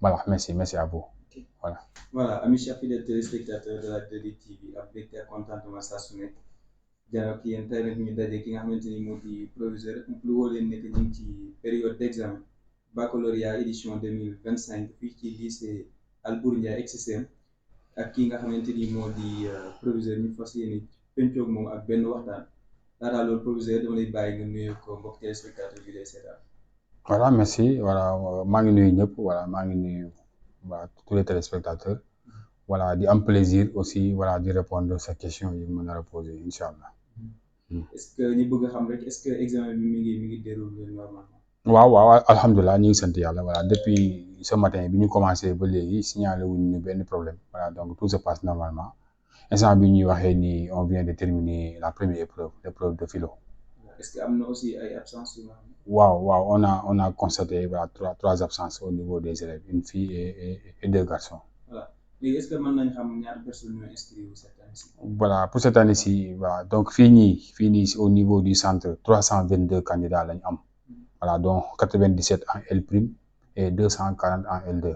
Voilà, merci à vous. Okay. Voilà. Voilà, amis chers fidèles téléspectateurs de la 2D TV, ak mbégte ak contentement saa su nekk jàmm ak yéen tey nag ñu daje ki nga xamante ni moo di proviseur lu woo leen nekk ñu ngi ci période d'examen baccalauréat édition 2025 fii ci lycée Albouri Ndiaye XCM ak ki nga xamante ni moo di proviseur ñu fas yéene pencoog moom ak benn waxtaan laataa loolu proviseur dama lay bàyyi nga nuyu ko mbokk téléspectateur bi lay seetaan. Voilà, merci. Voilà, maa ngi nuyu ñëpp. Voilà, maa ngi nuyu voilà, tous les téléspectateurs. Voilà, di am plaisir aussi voilà di répondre sa question yi mën a poser incha allah. Est-ce que ñu bëgg a xam rek est-ce que examen bi mi ngi déroulé normalement. waaw alhamdulilah ñu ngi sant yàlla voilà depuis ce matin bi ñu commencé ba léegi signalé wuñ ñu benn problème voilà donc tout se passe normalement instant bi ñuy waxee ni on vient de terminer la première épreuve l'épreuve de philo. Est-ce que am na aussi ay absences yu nga xam ne. waaw on a constaté voilà trois absences au niveau des élèves une fille et deux garçons. Voilà léegi est-ce que mën nañ xam ñaata personnes ñoo inscrits cette année-ci. Voilà pour cette année-ci voilà donc fii nii au niveau du centre 322 candidats lañ am. Voilà, donc 97 en L' et 240 en L2.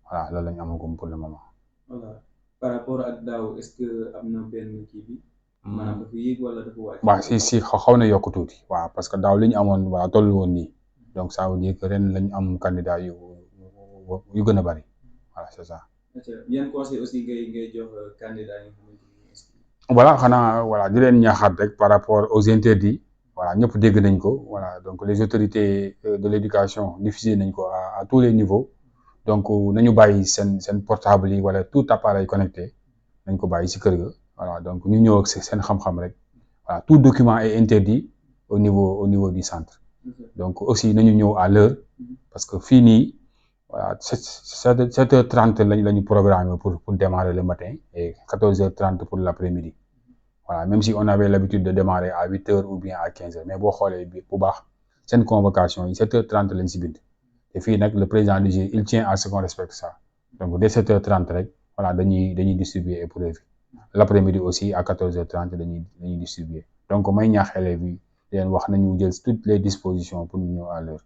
Voilà, loolu la ñu amagum pour le moment. Voilà par rapport ak daaw est-ce que am na benn kii bi. maanaam dafa yéeg wala dafa wàcc. waaw si xaw na yokk tuuti. waaw parce que daaw li ñu amoon voilà tollu woon nii donc ça veut dire que ren lañ am candidat yu gën a bari voilà c'est ça. yan conseil aussi ngay jox candidat yi nga xamante ni. voilà xanaa voilà di leen ñaaxaat rek par rapport aux interdits. Voilà ñëpp dégg nañ ko voilà donc les autorités de l'éducation diffusé nañ ko à tous les niveaux donc nañu bàyyi seen portable yi wala tout appareil connecté nañ ko bàyyi ci kër ga voilà donc ñu ñëw ak seen xam-xam rek voilà tout document est interdit au niveau du centre donc aussi nañu ñëw à l'heure parce que fii nii voilà 7h30 la ñu programmé pour démarrer le matin et 14h30 pour l'après-midi. Voilà, même si on avait l'habitude de démarrer à 8h ou bien à 15h mais boo xoolee bi bu baax seen convocation yi 7h30 lañ si bind te fii nag le président du jury il tient à ce qu'on respecte ça donc dès 7h30 rek voilà dañuy distribuer épreuve yi l'après-midi aussi à 14h30 dañuy distribuer donc may ñaax élèves yi di leen wax nañu jël toutes les dispositions pour ñu ñëw à l'heure